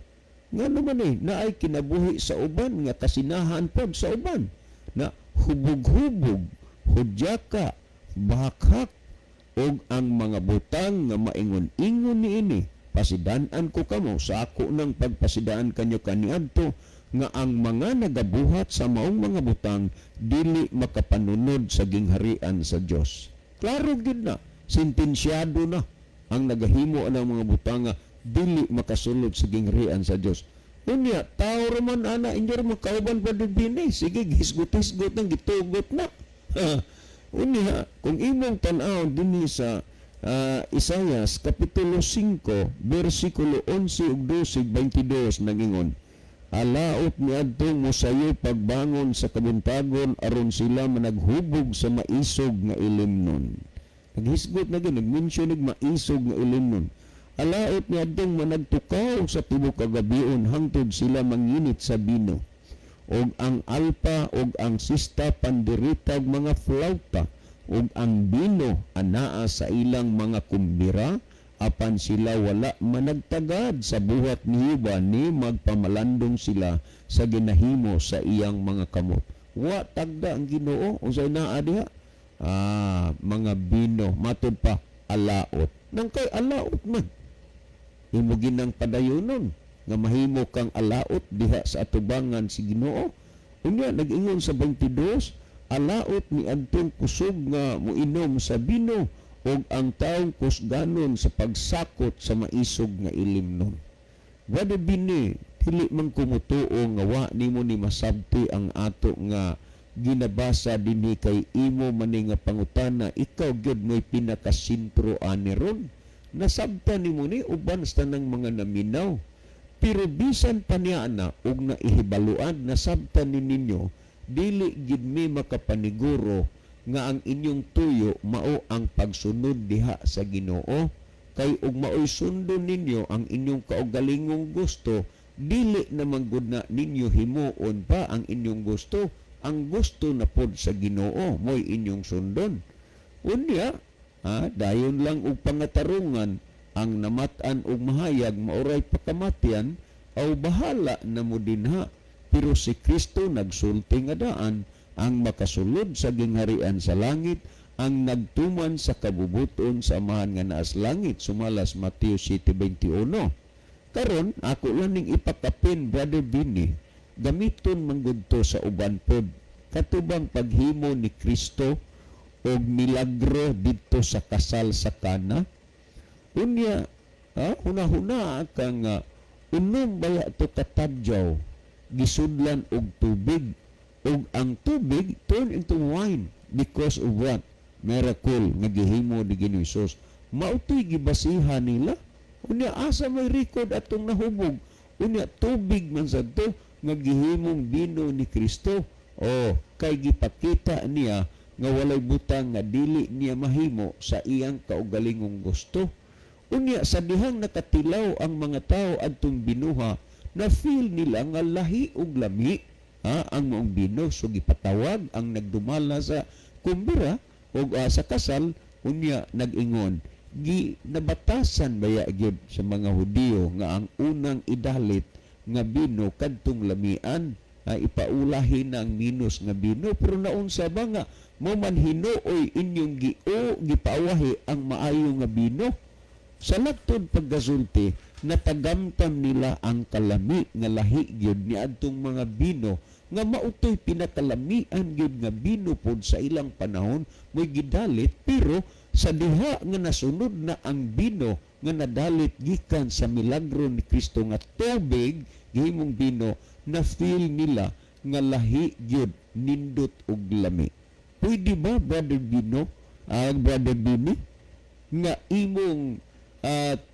Nga naman eh, naay kinabuhi sa uban, nga kasinahan pod sa uban. Na hubog-hubog, hudyaka, bakhak, og ang mga butang nga maingon-ingon niini. Pasidan-an ko kamo sa ako ng pagpasidaan kanyo kaniadto nga ang mga nagabuhat sa maong mga butang dili makapanunod sa gingharian sa Dios. Klaro gid na, sentensyado na ang nagahimo ang mga butang nga dili makasulod sa gingharian sa Dios. Unya, tao raman ana, inyo ra makauban pa din eh. Sige, hisgot-hisgot nang gitugot na. Unya, kung imong tan-aw dinhi sa Isayas kapitulo 5 bersikulo 11 ug 12, 22, nagingon: "Alaot niadtong mosayo pagbangon sa kabuntagon aron sila managhubog sa maisog nga ilimnon." Naghisgot na gyud, nag-mention og maisog nga ilimnon. "Alaot niadtong managtukaw sa tibuok kagabion hangtod sila manginit sa bino, og ang alpa og ang sista, pandereta ug mga flauta, ug ang bino anaa sa ilang mga kumbira, apan sila wala managtagad sa buhat ni Jehova, ni magpamalandong sila sa ginahimo sa iyang mga kamot." Wa tagda ang Ginoo. Unsay naa diha? Ah, mga bino, matud pa alaot. Nang kay alaot man imo ginang padayonon nga mahimo kang alaot diha sa atubangan si Ginoo. Unya nag-ingon sa 22: "Alaot ni adtong kusog nga moinom sa bino ug ang taong kusganon sa pagsakot sa maisog nga ilimnon. Brother Bini, dili man ko mutuo nga wa nimo ni masabti ang ato nga ginabasa dinhi kay imo man nga pangutana, ikaw gyud mo'y pinakasentro ani ron. Nasabtan nimo ni uban sa tanang mga naminaw. Pero bisan pa niya na og naihibaluan, nasabtan ni ninyo, dili gid mi makapaniguro nga ang inyong tuyo mao ang pagsunod diha sa Ginoo. Kay ug maoy sundon ninyo ang inyong kaugalingong gusto, dili naman gud na ninyo himuon pa ang inyong gusto. Ang gusto na pod sa Ginoo mo'y inyong sundon. Unya, dayon lang og pangatarungan ang namat-an og mahayag maoray pakamatyan aw bahala na mo dinha. Pero si Kristo nagsulti nga daan ang makasulod sa gingharian sa langit ang nagtuman sa kabubuton sa Amahan nga naas langit, sumalas Mateo 7:21. Karon ako lang ning ipakapin, Brother Bini, gamiton man gud to sa uban pod. Katubang paghimo ni Kristo og milagro didto sa kasal sa Kana. Unya, huna-huna kang unom baya to katadyaw gisudlan og tubig, ug ang tubig turn into wine because of what? Miracle nga gihimo ni Ginoong Hesus. Mao to'y gibasihan nila. Unya asa may record atong nahubog? Unya tubig man sad to nga gihimong bino ni Kristo. O kay gipakita niya nga walay butang nga dili niya mahimo sa iyang kaugalingong gusto. Unya sa dihang nakatilaw ang mga tao adtong binuha, na feel nila nga lahi og lami ang maong bino. So gipatawag ang nagdumala sa kumbira og sa kasal. Unya nag-ingon, gi nabatasan baya gyud sa mga Hudiyo nga ang unang idalit nga bino kadtong lamian, ipaulahin na ang minus nga bino, pero naunsa ba nga mo man hinuoy inyong gipaawahi ang maayo nga bino? Sa laktod paggasulti, natagamtam nila ang kalami nga lahi gyud niadtong mga bino, nga mautoy pinakalamian gyud nga bino pod sa ilang panahon mo'y gidalit. Pero sa diha nga nasunod na ang bino nga nadalit gikan sa milagro ni Kristo nga tubig gihimong bino, na feel nila nga lahi gyud nindot og lami. Pwede ba, Brother Bino, Brother Bini, nga imong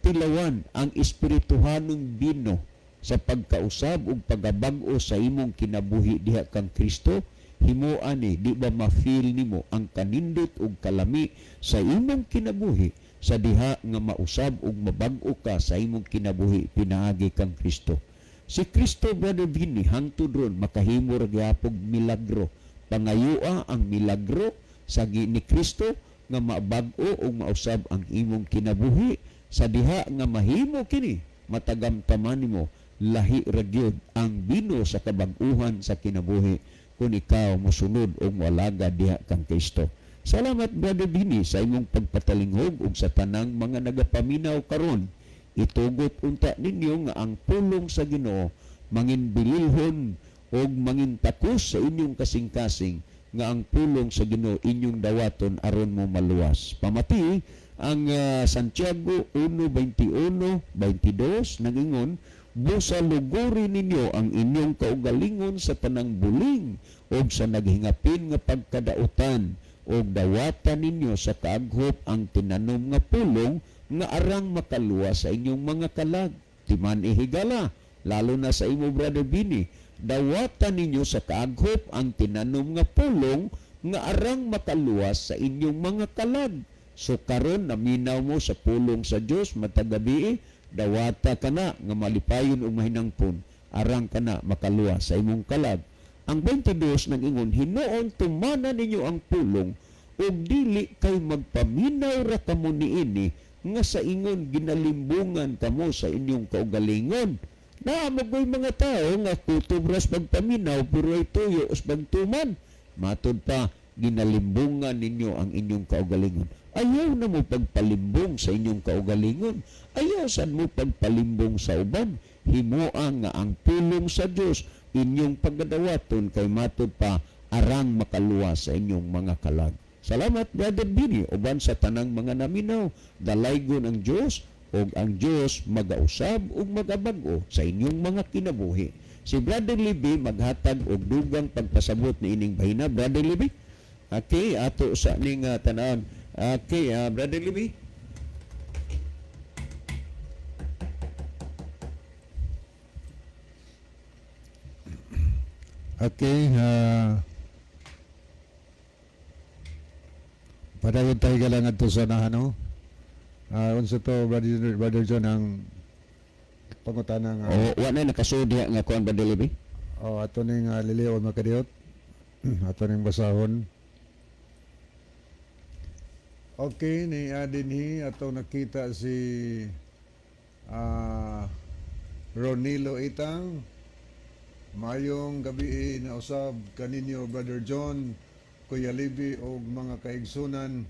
tilawan ang espirituhanong bino sa pagkausab ug pagabag-o sa imong kinabuhi diha kang Kristo? Himuan ni, di ba ma-feel nimo ang kanindot ug kalami sa imong kinabuhi sa diha nga mausab ug mabag-o ka sa imong kinabuhi pinaagi kang Kristo? Si Kristo, Brother Bini, hangtod ron makahimo ra gyapon milagro. Pangayua ang milagro sa ni Kristo nga mabag-o ug mausab ang imong kinabuhi. Sa diha nga mahimo kini, matagamtaman nimo lahi ra gyud ang bino sa kabag-uhan sa kinabuhi kung ikaw mosunod o moalaga diha kang Kristo. Salamat, Brother Bini, sa imong pagpatalinghog ug sa tanang mga nagapaminaw karon. Itugot unta ninyo nga ang pulong sa Ginoo mangin bililhon og mangin takos sa inyong kasing-kasing, nga ang pulong sa Ginoo inyong dawaton aron mo maluwas. Pamati ang Santiago 1:21-22 nagingon, busa luguri ninyo ang inyong kaugalingon sa tanang buling og sa naghingapin nga pagkadautan, og dawatan ninyo sa kaaghop ang tinanom nga pulong nga arang makaluwas sa inyong mga kalag. Timan ihigala, lalo na sa imo, Brother Bini, dawatan ninyo sa kaaghop ang tinanom nga pulong nga arang makaluwas sa inyong mga kalag. So karon naminaw mo sa pulong sa Dios matag gabi, dawata ka na nga malipayon ug mahinangpon, arang ka na makaluwas sa imong kalag. Ang 22 nag-ingon, hinuon tumana ninyo ang pulong ug dili kay magpaminaw ra kamo niini nga sa ingon ginalimbungan kamo sa inyong kaugalingon. Naamogoy mga tao nga kutob ras pagpaminaw pero ay tuyo os pagtuman. Matod pa, ginalimbungan ninyo ang inyong kaugalingon. Ayaw na mo pagpalimbong sa inyong kaugalingon. Ayaw sad mo pagpalimbong sa uban. Himoa nga ang pulong sa Dios inyong pagadawaton kay matod pa arang makaluwas sa inyong mga kalag. Salamat, Brother Bini, uban sa tanang mga naminaw. Dalaygon ang Dios ug ang Dios magausab ug magabag-o sa inyong mga kinabuhi. Si Brother Libby maghatag og dugang pagpasabot niining bahina. Brother Libby? Okay, ato sa ning tan-awon. Okay, Brother Libby. Okay, padayon tayo higala ngadto sa unahan, no? Unsa to, Brother John, ang pangutana nga? Oh, wa na nakasud diha nga kuan, Brother Libby. Oh, ato ning lilion, makadiyot. Ato ning basahon. Okay, ni dinhi atong nakita si Ronilo Itang. Mayong gabi na usab kaninyo, Brother John, Kuya Libby og mga kaigsunan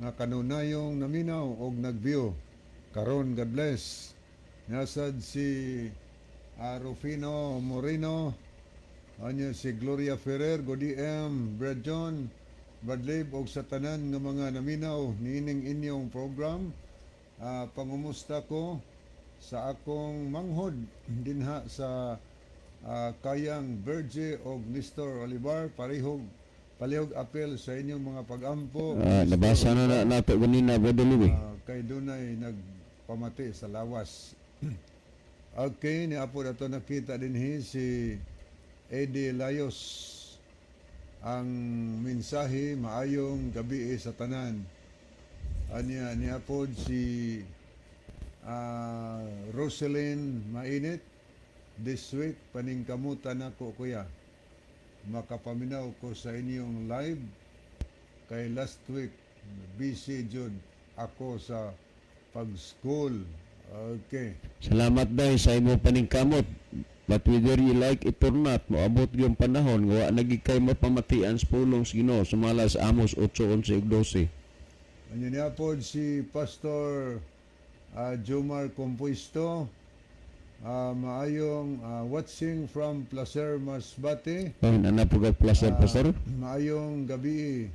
nga kanunayong naminaw og nag-view. Karon, God bless. Nasad si Rufino Moreno, anya si Gloria Ferrer, Good AM, Brad John, Brad Lib, og sa tanan nga mga naminaw niining inyong program. Pangumusta ko sa akong manghod dinha sa Kayang Berge og Nestor Olivar, parihog palihog apel sa inyong mga pagampo. Nestor Nabasa na na nato ganina, Brother Libby. Kay dunay nagpamati sa lawas. Okay, ni apo ato nakita dinhi si Eddie Layos. Ang mensahe, maayong gabi sa tanan. Anya ni apod si Roselyn Mainit. This week paningkamutan nako, kuya. Makapaminaw ko sa inyong live kay last week busy jud ako sa pag-school. Okay. Salamat dahil sa imong paningkamot. But whether you like it or not, moabot yung panahon nga wa lagi kay mapamatian sa pulong sa Ginoo sumala sa Amos 8:11 ug 12. Anya niya pod si Pastor Jomar Compuesto. Maayong watching from Placer, Masbate. Oh, nana po kag Placer, Pastor. Maayong gabi.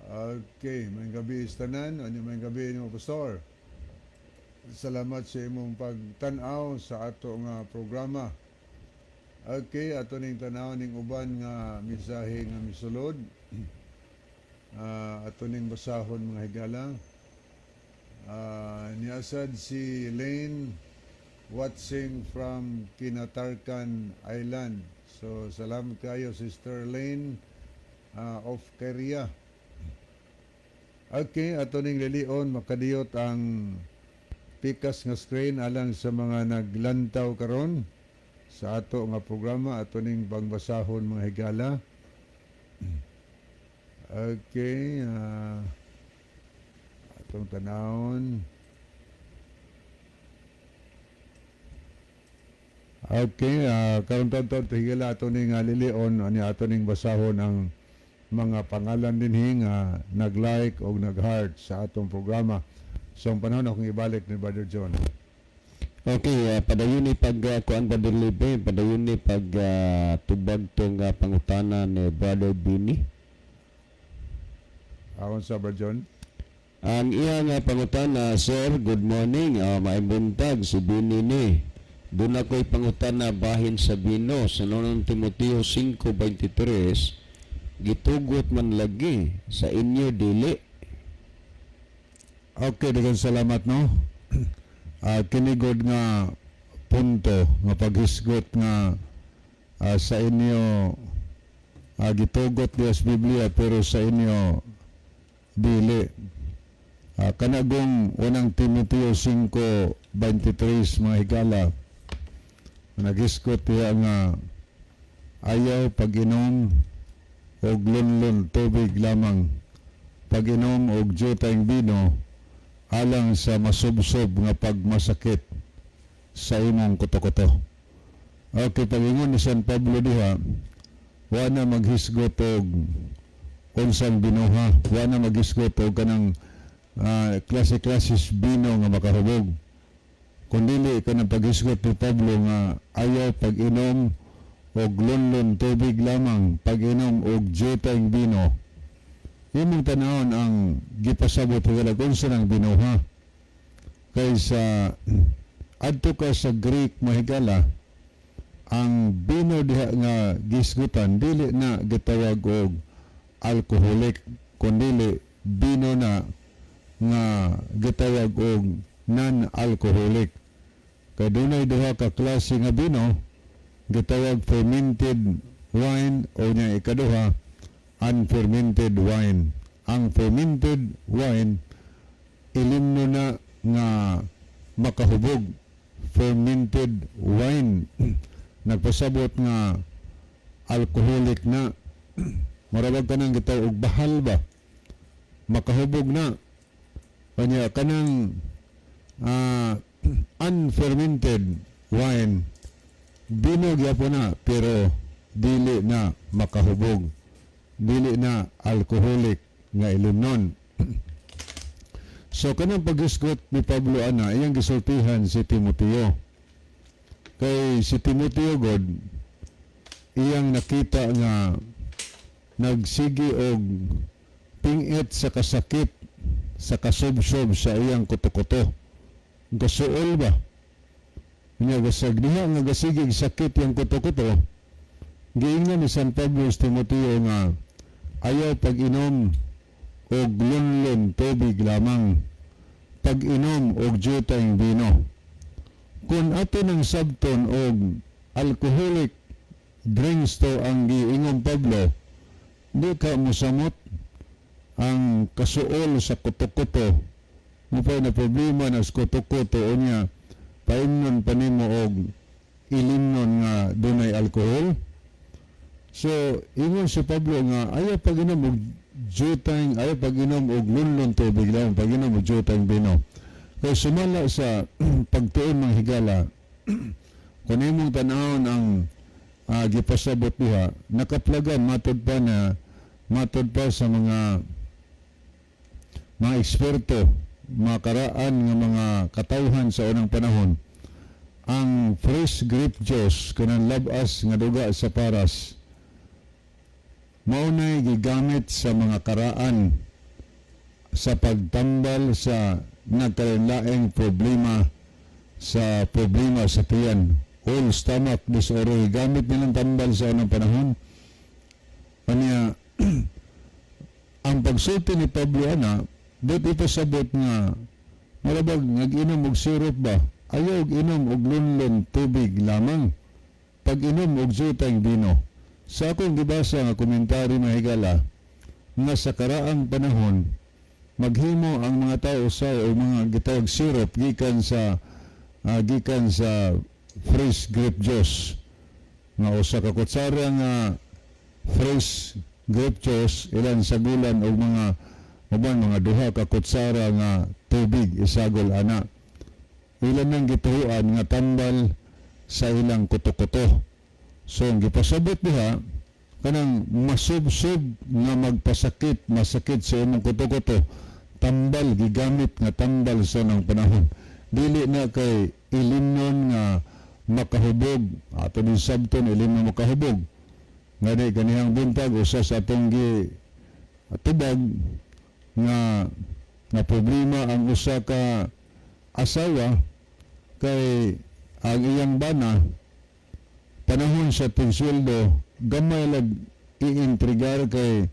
Okay, maayong gabi sa tanan. Anya maayong gabi nimo, Pastor. Salamat sa imong pagtan-aw sa ato nga programa. Okay, ato ning tan-aw ning uban nga mensahe nga misulod. Ato ning basahon, mga higala. Niasad si Lane, watching from Kinatarkan Island. So salamat kayo, Sister Lane of Korea. Okay, ato ning lilion, makadiyot, ang pikas nga screen alang sa mga naglantaw karon sa ato nga programa. Ato ning pangbasahon, mga higala. Okay, atong tanawon. Okay, karon taon higala, ato ning lilion ani ato ning basahon ang mga pangalan dinhi nga nag-like o nag-heart sa atong programa. So ang panahon akong ibalik ni Brother John. Okay, padayon ni pag kuan, Brother Libe, padayon ni pag tubag tong pangutana ni Brother Bini. Aon sa, Brother John? Ang iya nga pangutana, "Sir, good morning. Maayong buntag," si Bini ni. "Doon ako'y pangutana bahin sa bino sa Unang Timoteo 5:23, gitugot man lagi, sa inyo dili." Okay, daghang salamat, no. Kini gud nga punto nga paghisgot nga sa inyo gitugot diya sa Biblia pero sa inyo dili. Kanagong Unang Timoteo 5:23, mga higala, naghisgot diya nga ayaw pag-inom og lunlun, tubig lamang, pag-inom og jutayng bino alang sa masubsob nga pagmasakit sa imong kuto-kuto. Okay, pag-ingon ni San Pablo diha, wa na maghisgot og unsang binuha, wa na maghisgot og kanang klase-klases bino nga makahubog. Kundi kanang paghisgot ni Pablo nga ayaw pag-inom og lunlun, tubig lamang, pag-inom og jutayng bino. Imong tanawon ang gipasabot, higala, kung unsa nang bino, ha. Kaysa adto ka sa Greek, mahigala, ang bino diha nga gisgutan dili na gitawag og alcoholic, kundili bino na nga gitawag og non-alcoholic, kay dunay duha ka klase nga bino, gitawag fermented wine o nya ikaduha, unfermented wine. Ang fermented wine, ilimno na nga makahubog. Fermented wine, nagpasabot nga alcoholic na, marabag kanang gitawag og bahal ba, makahubog na. Kanya kanang unfermented wine, bino gyapon na pero dili na makahubog, dili na alcoholic nga ilimnon. So kanang paghisgot ni Pablo ana, iyang gisultihan si Timoteo, kay si Timoteo god iyang nakita nga nagsigi og pingit sa kasakit sa kasubsob sa iyang kuto-kuto, gasuol ba niya. Gasag diha nga gasigig sakit yang kuto-kuto, giingnan ni San Pablo sa Timoteo nga ayaw pag-inom og lunlon tubig lamang, pag-inom og jutayng bino. Kung ato ng sabton og alcoholic drinks to ang giingon Pablo, di ka mosamot ang kasuol sa kuto-kuto mo pa na problema na sa kuto-kuto, unya paimnon pa nimo og ilimnon nga dunay alcohol. So ingon si Pablo nga ayaw pag-inom og jutayng, ayaw pag-inom og lunlon tubig lang, pag-inom og jutayng bino. Kay sumala sa pagtuon, mga higala, kung imong tanawon ang gipasabot diha, nakaplagan matod pa sa mga eksperto, mga karaan nga mga katawhan sa unang panahon, ang fresh grape juice, kanang labas nga duga sa paras, maunay gigamit sa mga karaan sa pagtambal sa nagkalainlaing problema sa tiyan, all stomach disorder, gamit nilang tambal sa unang panahon. Kanya ang pagsulti ni Pablo ana, but ipasabot nga marabag nag-inom og syrup ba, ayaw og inom og lunlon tubig lamang, pag inom og jutang bino. Sa akong gibasa nga komentaryo, mahigala, nga sa karaang panahon maghimo ang mga tao sa o mga gitawag syrup gikan sa fresh grape juice, nga usa ka kutsara nga fresh grape juice ilan sagulan og mga uban mga duha ka kutsara nga tubig isagol ana. Ilan nang gituhuan nga tambal sa ilang kuto-kuto. So ang gipasabot diha, kanang masubsob nga magpasakit, masakit sa imong kuto-kuto, tambal, gigamit nga tambal sa nang panahon, dili na kay ilimnon nga makahubog. Ato din sabton ilimnon makahubog. Ngani ganihang buntag, usa sa atong gi tubag nga na problema ang usa ka asawa kay ang iyang bana, panahon sa tigsweldo, gamay lag iintrigar kay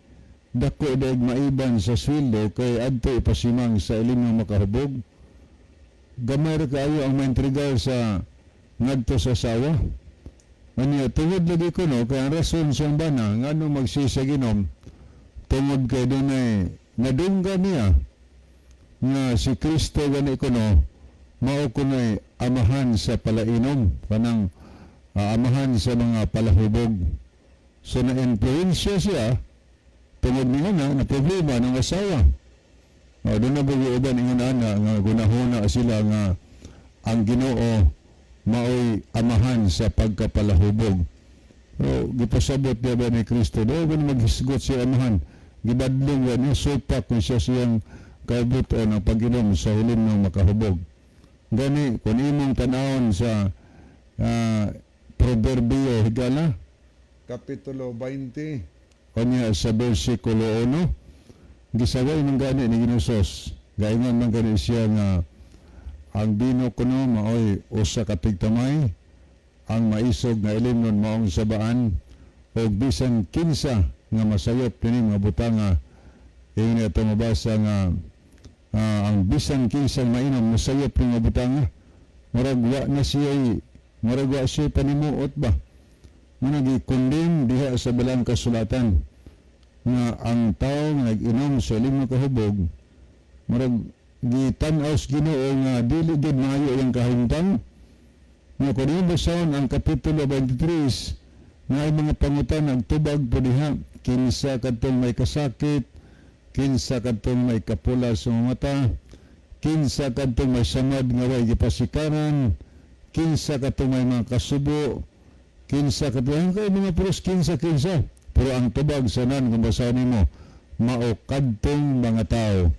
dako daig maiban sa sweldo kay adto ipasimang sa ilimong makahubog. Gamay ra kaayo ang maintrigar sa ngadto sa asawa. Anya tungod lagi kuno kay ang rason siyang bana ngano magsisig inom, tungod kay dunay nadunggan niya nga si Kristo gani kuno mao kuno'y amahan sa palainom, kanang amahan sa mga palahubog. So na-influensya siya tungod niya na na problema ng asawa. O, doon na ba uban ingon ana nga gunahona sila nga ang Ginoo maoy amahan sa pagkapalahubog. So, gipasabot niya ba ni Kristo, daw ba maghisgot si amahan, gibadlong ba niya, supak kung siya siyang kabuton ang pag-inom sa hilim ng makahubog. Gani, kung imong tanawon sa Proverbio, higala, Kapitulo 20, kanya sa versikulo 1, Gisaway man gani ni Ginoong Hesus. Gaingon man gani siya nga ang bino kuno maoy usa ka tigtamay, ang maisog nga ilimnon maong sabaan, og bisan kinsa nga masayop kini mga butanga, ingon ato mabasa nga ang bisan kinsa mainom masayop kini mga butanga, murag wa na siya, murag wa siya panimuot ba. Muna gi-condemn diha sa Balang Kasulatan nga ang tao nga nag-inom sa ilim nga kahubog, murag gitan-aw sa Ginoo nga dili gid maayo iyang kahimtang. Nga kung iyong basahon ang Kapitulo 23 nga ay mga pangutan ang tubag po diha: kinsa kadtong may kasakit, kinsa kadtong may kapula sa mga mata, kinsa kadtong may samad nga way gipasikaran, kinsa kadtong may mga kasubo, kinsa kadtong kay mga puros kinsa kinsa. Pero ang tubag sa nan, kung basahan nimo, mao kadtong mga tao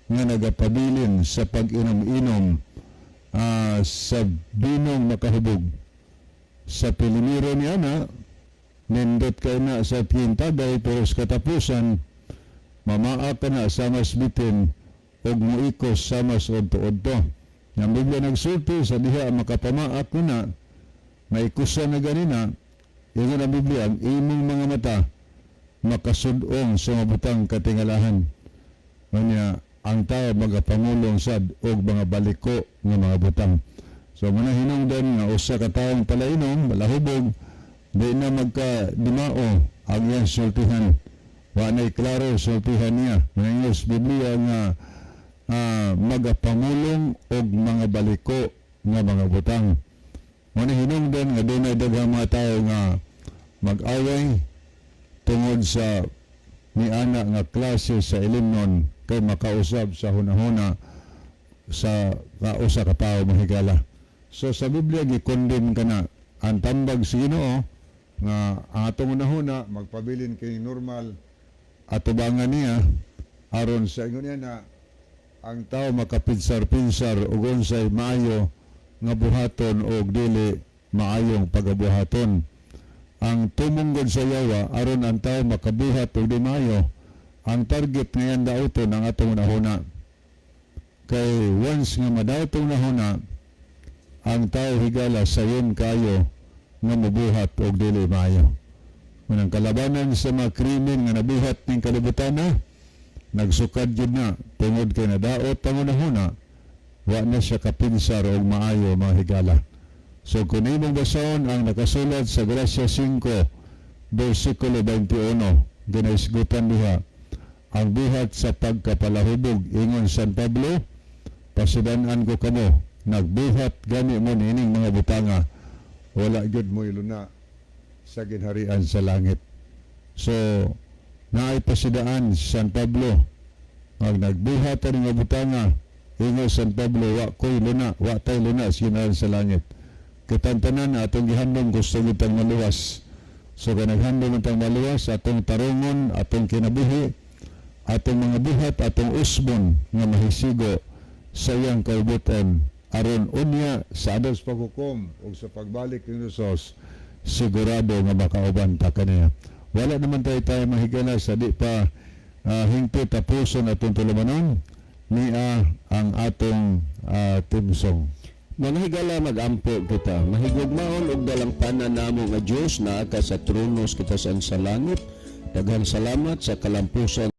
nga nagapabilin sa pag-inom-inom sa binong makahubog. Sa pilimiro ni ana, nindot kay na sa tagay, pero sa katapusan mamaa ka na sa mas bitin og moikos sa mas udto-udto. Ang Biblia nagsulti sa diha makapamaak ko na, maikusa na ganina, ingon ang Biblia, ang imong mga mata makasudong sa mabutang katingalahan. Manya, ang tao magapangulong sad og mga baliko nga mga butang. So muna hinungdan nga usa ka taong palainom, balahubog, di na magka dimao ang iyang sultihan. Wa na'y klaro sultihan niya. Maningos Biblia nga magapangulong og mga baliko nga mga butang. Muna hinungdan nga dunay daghang mga tao nga mag-away tungod sa niana nga klase sa ilimnon kay makausab sa hunahuna sa kausa ka tawo, mahigala. So sa Biblia gi-condemn kana ang tambag sa Ginoo nga ang atong hunahuna magpabilin kay normal atubangan niya aron sa ingon niya na ang tao makapinsar-pinsar ug unsay maayo nga buhaton o dili maayong pagabuhaton. Ang tumunggod sa yawa aron ang tao makabuhat og di maayo, ang target ngayon dauton ang atong hunahuna. Kay once nga madaot ang hunahuna, ang tao, higala, sayon kayo nga mubuhat og dili maayo. Manang kalabanan sa mga krimen nga nabuhat ning kalibutan na, nagsukad yun na tungod kay nadaot ang hunahuna, wa na siya kapinsar og maayo, mga higala. So kung imong basahon ang nakasulat sa Galatia 5 versikulo 21, ginaisgutan diha ang buhat sa pagkapalahubog. Ingon San Pablo, "Pasidan-an ko kamo, nagbuhat gani mo niining mga butanga, wala gyud mo iluna sa ginharian sa langit." So naay pasidaan si San Pablo, ang nagbuhat ani nga butanga, ingon San Pablo, wa ko'y luna, wa tay luna sa ginharian sa langit. Kitang tanan atong gihandom, gusto kitang maluwas. So kung naghandom tang maluwas, atong tarungon atong kinabuhi, atong mga buhat, atong usbon nga mahisigo sa iyang kaubutan aron unya sa adlaw sa paghukom ug sa pagbalik ni Jesus, sigurado nga makauban ta kaniya. Wala naman tayo tayo mahigala sa di pa hingpit tapuson atong tulumanon niya ang atong theme song. Mga higala, magampo kita. Mahigugmaon og dalangpanan namo nga Dios, naa ka sa trono sa kitasan sa langit. Daghang salamat sa kalampusan.